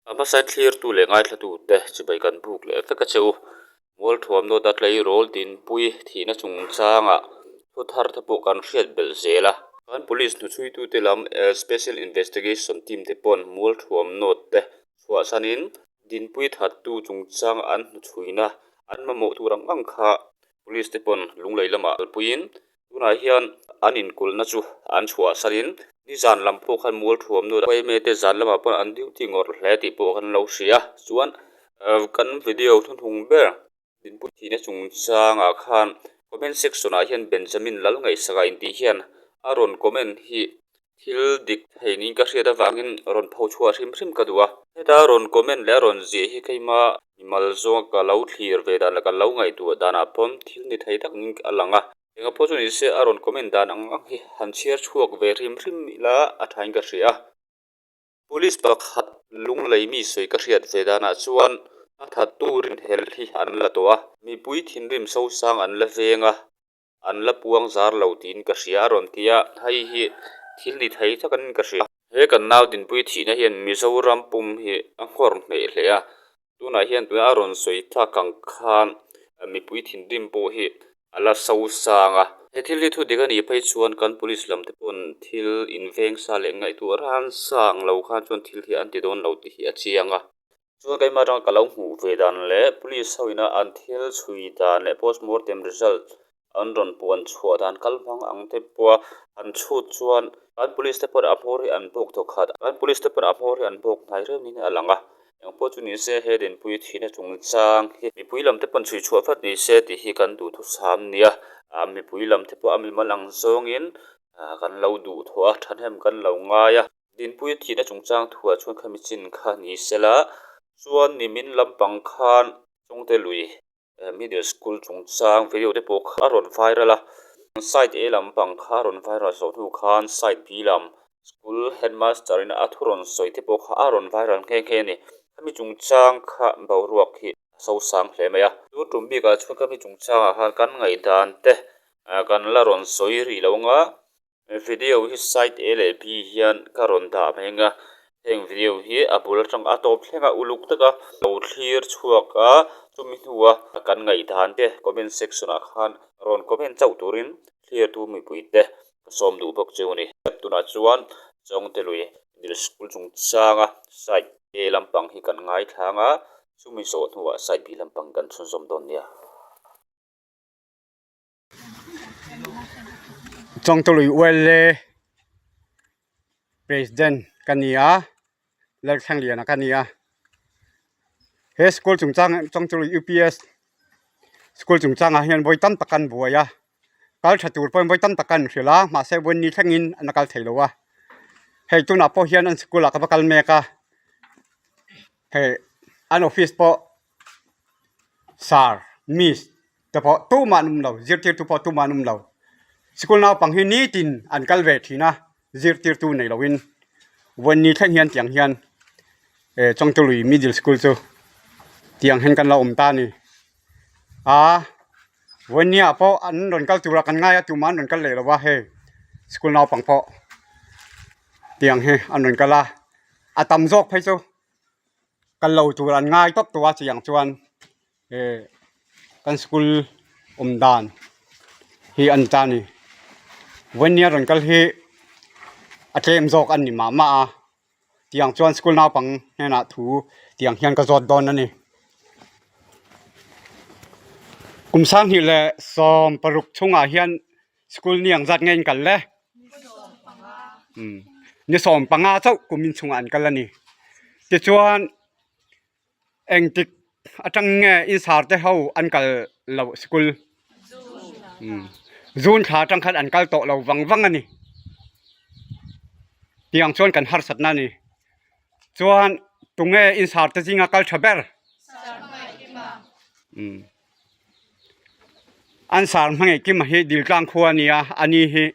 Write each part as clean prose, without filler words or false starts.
A hmasa thlirtu leh ngaithlatute chibai kan buk leh vek a che u. Mualthuam nawta tleirawl dinpui thihna chungchangah thu thar te pawh kan hriat belh zel a. Kan police hnuchhuitute lam Special Investigation Team te pawn Mualthuam nawt te chhuahsanin dinpui thattu chungchang an hnuchhuina an mamawh tur ang ang kha police te pawn lunglei lamah kalpuiin Tunah hian an inkulhna chu an chhuahsanin nizan lam pawh khan mual thuam nu Yma te zan lamah pawh an duty ngawrh hle tih pawh kan lo hria chuan kan video hnuhnung ber dinpui thihna chungchangah khan comment section ah hian Benjamin Lalngaihsaka intih hian a rawn comment hi Thil dik thei niin ka hriat avangin rawn pho chhuah hrim hrim ka duh a. Heta rawn comment leh a rawn ziah hi keima mimal zawnga ka lo thlir ve dan leh ka lo ngaihtuah danah pawn thil ni thei tak niin a lang a. Enga pawh chu ni se a rawn comment dan ang ang hi han chhiar chhuak ve hrim hrim ila a thain ka hria a. Police pakhat lunglei mi sawi ka hriat ve danah chuan a thattu rinhlelh hi an la tawh a. Mipui thinrim sosang an la veng a. An la puang zar lo tiin ka hria a rawn ti a, hei hi thil ni thei tak anin ka hria. He kan nau dinpui thihna hian Mizoram pum hi a nghawr hmeh hle a, tunah hian tuna a rawn sawi tak ang khan mipui thinrim pawh hi a la so sang a. He thil hi thu dik a nih phei chuan kan police lam te pawn thil inveng sa leh ngaihtuah ran sang lo khan chuan thil hi an ti dawn lo tih hi a chiang a. Chuan keimah atanga ka lo hmuh ve dan leh police ho ina an thil chhui dan leh postmortem result an rawn puan chhuah dan kal hmang ang te pawha an chhut chuan kan police te pawh a hmawr hi an bawk tawh khat kan police te pawh a hmawr hi an bawk hnai reuh niin a lang a engpawh chu ni se he dinpui thihna chungchang hi mipui lam te pawn chhui chhuah vat ni se tih hi kan duhthusam nia ah mipui lam te pawh a mimal ang zawngin ah kan lo duhthawh a thahnem kan lo ngai a. Dinpuia thihna chungchang thuah chuan khami chin kha ni sela chuan nimin lampang khan Chawngte lui middle school chungchang video te pawh kha a rawn viral a, side A lampang kha a rawn viral zawh hnu khan side B lam school headmaster in a thu rawn sawi te pawh kha a rawn viral nghe nghe a ni. Khami chungchang kha boruak hi a sosang hle mai a. Chu tum bikah chuan khami chungchangah khan kan ngaihdan te kan la rawn sawi rih lo anga Video hi side A leh B hian ka rawn dah mai ang a, heng video hi a bul atang a tawp thleng a uluk taka lo thlir chhuak a, chumi hnua kan ngaihdan te comment section ah khan rawn comment chauh turin thlirtu mipui te ka sawm duh bawk chu a ni. Tunah chuan Chawngte lui middle school chungchanga side A lampang hi kan ngaithlang a, chumi zawh hnuah side B lampang kan chhunzawm dawn nia. Chawngtului ULA President ka ni a Lalthlengliana ka ni a he school chungchang Chawngtului U_P_S school chungchangah hian vawi tam tak an buai a kal tha tur pawhin vawi tam tak an hrilh a mahse vawi ni thlengin an la kal thei lo a hei tunah pawh hian an school ah ka va kal mek a hei an office pawh sir miss te pawh tumah an awm lo zirtirtu pawh tumah an awm lo sikul naupang hi nitin an kal ve thin a zirtirtu nei loin vawiin thleng hian tiang hian eh Chawngtului middle school chu tiang hian kan lo awm ta a ni a vawiin ah pawh an rawn kal tura kan ngai a tumah an rawn kal leh lo va hei sikul naupang pawh tiang hi an rawn kal a a tam zawk phei chu. Kal lo tur an ngai tawp tawh a chiang chuan eh kan school awm dan hi a ni ta a ni vawinia rawn kal hi a tlem zawk a ni mah mah a tiang chuan school naupang hnenah thu tiang hian ka zawt dawn a ni kum sanghnih leh 16 chhungah hian School ni ang zat nge in kal le? Ni 15 chauh kum in chungah an kal a ni. Tichuan engtik atang nge in sar te ho an kal lo school? June thla atang khan an kal tawh lo vang vang a ni. Tiang chuan kan harsatna a ni. Chuan tunge in sar te zinga kal tha ber? An sar hmangaih kima hi Diltlang khua a ni a, a ni hi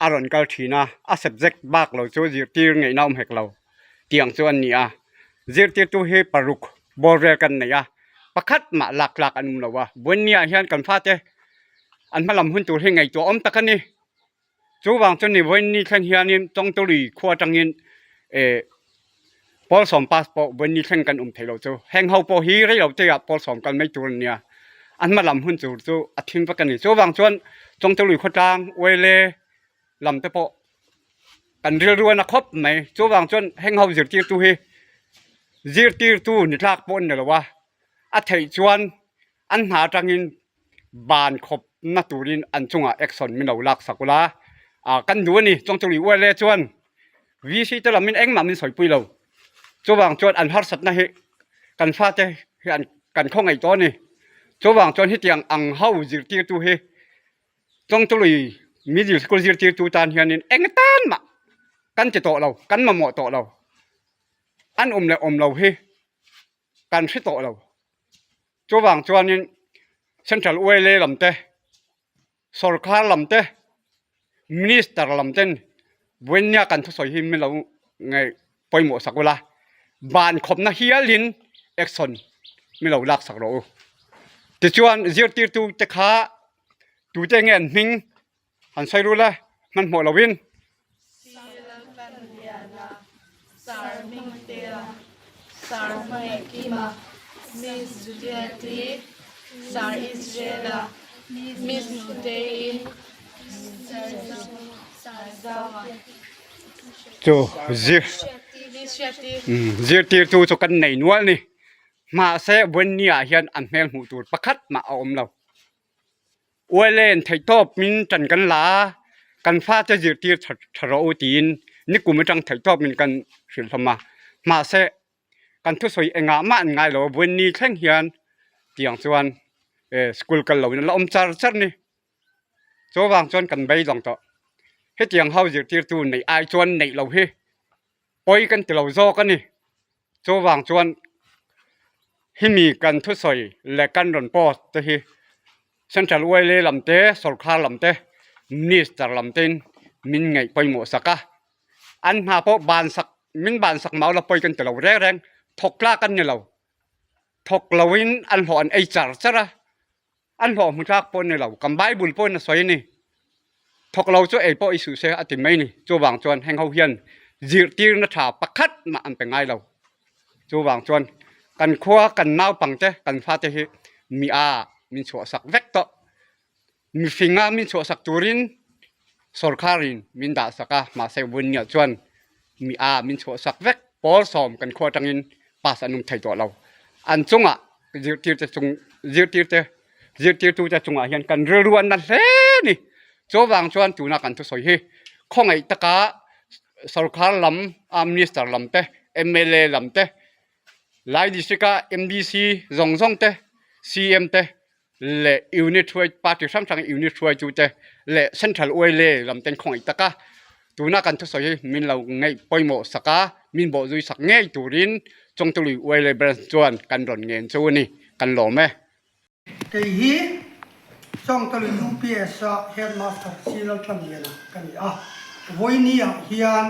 a rawn kal thin a, a subject bak lo chu zirtir ngaihna awm hek lo tiang chu an ni a, zirtirtu hi paruk bawr vel kan nei a, pakhat mah lak tlak an awm lo a, Buannia hian kan fate an hma lam hun tur hi ngaihtuah awm tak a ni. Chuvang chu ni vawiin ni thleng hianin Chawngtului khua atangin eh. Pawl sawm pass pawh vawiin thleng kan awm thei lo chu. Heng ho pawh hi rei lo te ah pawl sawm kal mai tur an nia. An hma lam hun tur chu a thim vek a ni. Chuvang chuan Chawngtelui khawtlang Uaile lam te pawh kan rilru a na khawp mai. Chuvang chuan heng ho zirtirtu hi zirtirtu ni tlak pawh an ni lo a, a theih chuan an hna atangin ban khawp na turin an chungah action min lo lak sak ula ah kan duh a ni. Chawngtelui Uaile chuan VC te lamin engmah min sawipui lo. Chuvang chuan an harsatna hi kan fate hi an kan khawngaih tawh a ni. Chuvang chuan hetiang ang ho zirtirtu hi Chawngtului Middle School zirtirtu tan hianin eng tan mah kan ti tawh lo, kan mamawh tawh lo. An awm leh awm lo hi kan hre tawh lo. Chuvang chuanin Central YLA lam te, Sorkar lam te, Minister lam ten vawinia kan thusawi hi min lo ngaih pawimawh sak ula, ban khawpna hialin action min lo lak sak rawh u. Tichuan zirtirtu te kha tute nge an hming han sawi rul a, hmanhmawh loin. Silalkanliana, Sir Hmingtea, Sir Hmangaihkima, Miss Juliet-i, Sir Israel-a, Miss Nutei-i, Sir Zaua. Chu zir zirtirtu chu kan nei nual ni. Mahse Buennia hian an hmel hmuh tur pakhat mah a awm lo. Uailen theihtawp min tan kan la a, kan fate zirtir tha tha rawh u tiin nikum atang theihtawp min kan hrilh hlawm a. Mahse kan thusawi engah mah an ngai lo a, Buenni thleng hian tiang chuan eh school kal loin an la awm char char ni. Chuvang chuan kan beidawng tawh. Hetiang ho zirtirtu neih ai chuan neih lo hi pawi kan ti lo zawk a ni. Chuvang chuan hemi kan thusawi leh kan rawn post te hi Central YLA lam te, Sorkar lam te, Minister lam tein min ngaih pawimawh sak a. An hna pawh ban sak min ban sak mau la pawi kan ti lo reng reng. Thawk tlak an ni lo. Thawk loin an hlawh an ei char char a. An hlawh hmu tlak pawh a ni lo. Kan Bible pawhin a sawi a ni. Thawk lo chu ei pawh i suh se a ti mai a ni. Chuvang chuan heng ho hian zirtirna tha pakhat mah an pe ngai lo. Chuvang chuan kan khua kan naupangte kan fate hi mi a min chhuahsak vek tawh. Mihringa min chhuahsak turin sorkarin min dahsak a, mahse Vunnia chuan mi a min chhuahsak vek. Pawl sawm kan khua atangin pass an awm thei tawh lo. An chungah zirtirte chung zirtirte zirtirtute chungah hian kan rilru a na hle a ni. Chuvang chuan tuna kan thusawi hi khawngaih taka sorkar lam a minister lam te mla lam te Lai district a MDC zawng zawng te CM te leh unit hruai party hrang hrang unit hruaitu te leh central YLA lam ten khawngaih tak a tuna kan thusawi hi min lo ngaih pawimawh sak a min bawh zui sak ngei turin Chawngtului YLA branch chuan kan rawn ngen chu a ni kan lawm e. Kei hi Chawngtului UPS a headmaster Silaltlanliana ka ni a, vawinia hian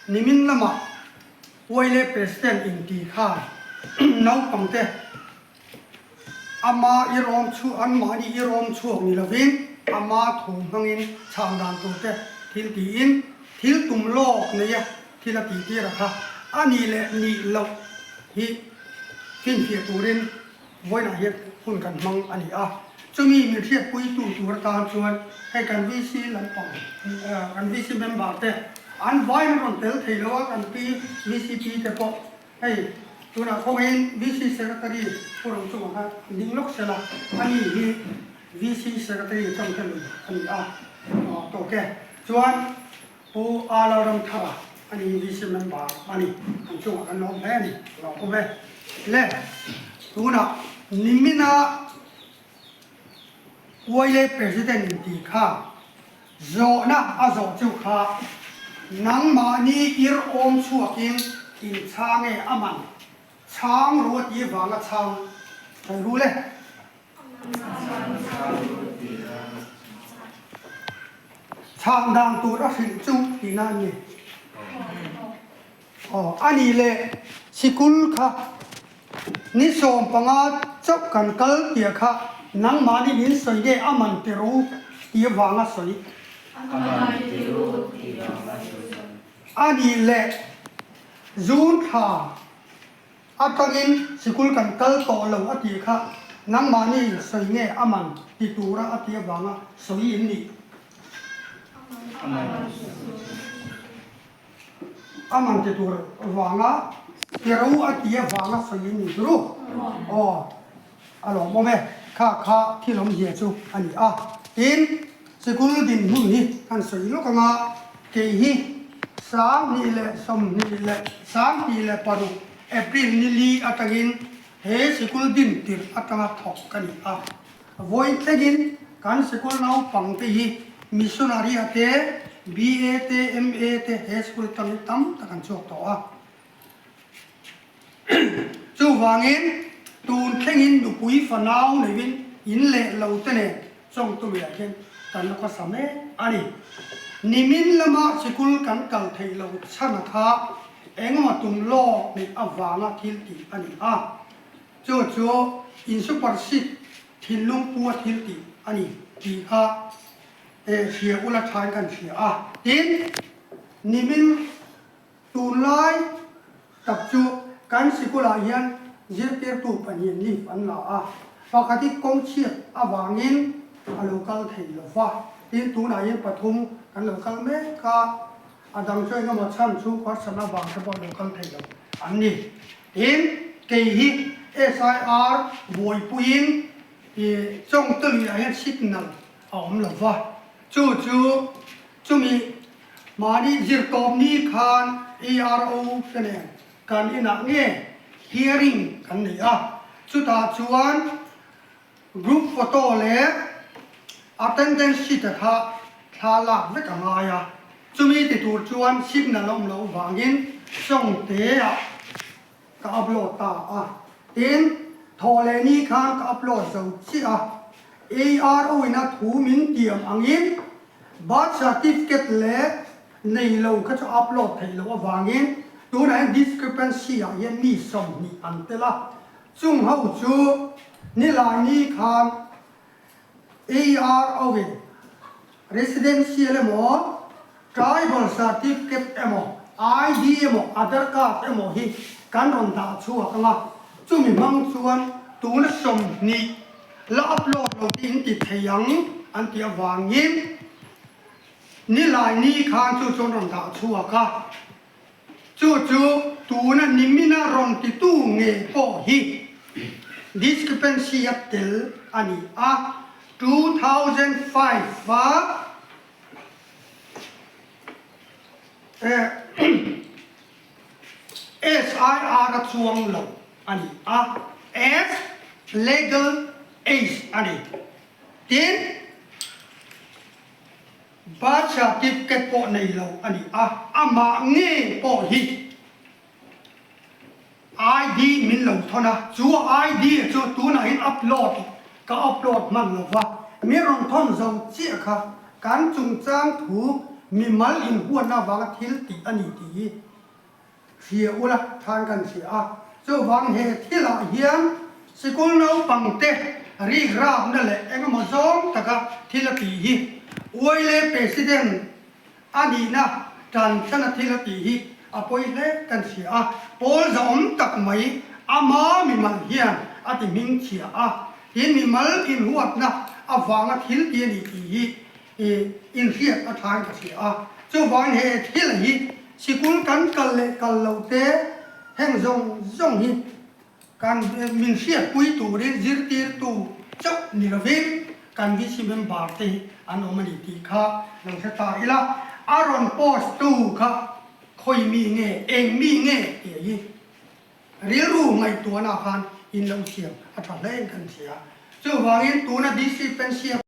nimin lamah YLA president inti khan naupangte Ama i rawm chhuak, anmahni i rawm chhuak ni lovin ama thu hmangin chhan dan turte thil tiin thil tum lawk neia thil a tih tir a kha a nih leh nih loh hi finfiah turin vawiinah hian hun kan hmang a ni a. Chumi min hriatpuitu tur atan chuan hei kan VC lampang kan VC member te an vaiin an rawn tel thei lo a, kan pi VCP te pawh Hei, tunah khawngaihin VC Secretary Pu Ramchunga kha ding lawk sela, ani hi VC Secretary changtelui a ni a, tawk e. Chuan Pu A Lalramthara ani hi VC member a ni, an chungah kan lawm hle a ni, a lo awm e. Le, tunah nimina YLA President intih kha Zawhna a zawh chu kha nangmahni ir awm chhuakin in chhang nge a man chhang ru a tih vanga chhang thei ru le. Chhang dan tur a hrilh chu tihna an ni. Aw, a nih leh sikul kha ni 15 chauh kan kal tih kha nangmahni min sawi nge a man ti ru tih vanga sawi? A man ti ru tih vanga sawi. A nih leh June thla. Atangin sikul kan kal tawh lo a tih kha nangmahni sawi nge a man ti tura a tih avanga sawi in nih? A man ti tur vanga ti ro a tih avanga sawi in nih chu ru? Aw a lawmawm e, kha kha thil awmzia chu a ni a. Tin, sikul dinhmun hi kan sawi lawk anga kei hi 2026 April ni li atangin he sikul din tirh atanga thawk ka ni a. Vawiin thlengin kan sikul naupang te hi missionary a te, BA te, MA te he sikul atangin tam tak an chhuak tawh a. Chuvangin tun thlengin nupui fanau neuhin in leh lo te nen chawngtumiah hian kan la khawsa mek a ni. Nimin lama sikul kan kal theih lo chhan a kha engemaw tum lawk neih avanga thil tih a ni a. Chu chu insupersit thinlung pua thil tih a ni tih kha hria ula thain kan hria a. Tin, nimin Tunlai tak chu kan sikulah hian zirtirtu pahnihin leave an la a, pakhat hi kawng chhiat avangin a lo kal thei lo va, tin tunah hian pathum kan lo kal mek a, a dang chu engemaw chhan chhung harsatna avang te pawh lo kal thei lo an ni. Tin, kei hi SIR buaipuiin ih Chawngtuluiah hian signal a awm lo va, chu chu chumi Mahni zirtawp ni khan ARO te nen kan inah nge hearing kan nei a, chutah chuan group photo leh attendance sheet a kha thla lak vek a ngai a, chumi ti tur chuan signal a awm loh vangin Sawngte ah ka upload ta a, tin thawh leh ni khan ka upload zo chiah a, ARO in a thu min tiam angin birth certificate leh nei lo kha chu upload theih loh avangin tunah hian discrepancy ah hian mi 20 an tel a, chung ho chu nilai ni khan ARO in residential emaw, tribal certificate emaw, ID emaw, Aadhar card emaw hi kan rawn dah chhuak ang a, chumi hmang chuan tuna 20 la upload lo te in ti thei ang an tih avangin nilai ni khan chu chuan rawn dah chhuak a, Chu chu tuna nimina rawn titu nge pawh hi discrepancy a tel a ni a, 2005 a SIR a chuang lo a ni a, as legal age a ni. Tin, Birth certificate pawh nei lo a ni a, amah nge pawh hi ID min lo thawn a, chu ID chu tunah hian upload ka upload hman lo va, min rawn thawn zo chiah kha kan chungchang thu mimal inhuatna avanga thil tih a ni tih hi Hria ula than kan hria a, chuvang he thilah hian sikul naupangte rikrapna leh engemaw zawng taka thil a tih hi Uaile President a nihna tan chana thil a tih hi a pawi hle kan hria a, pawl zahawm tak mai ama mimal hian a ti hming chhia a, tin mimal inhuatna avanga thil ti a ni tih hi I inhriat a thain ka hria a, chuvangin he thil hi sikul kan kal leh kal lo te heng zawng zawng hi kan min hriatpui turin zirtirtu chauh ni lovin kan VC member te hi an awm a ni tih kha lo hre ta ila, a rawn post tu kha khawi mi nge eng mi nge tih hi rilru ngaihtuahna khan in lo siam a tha hle in kan hria. Chuvangin tuna DC Pension.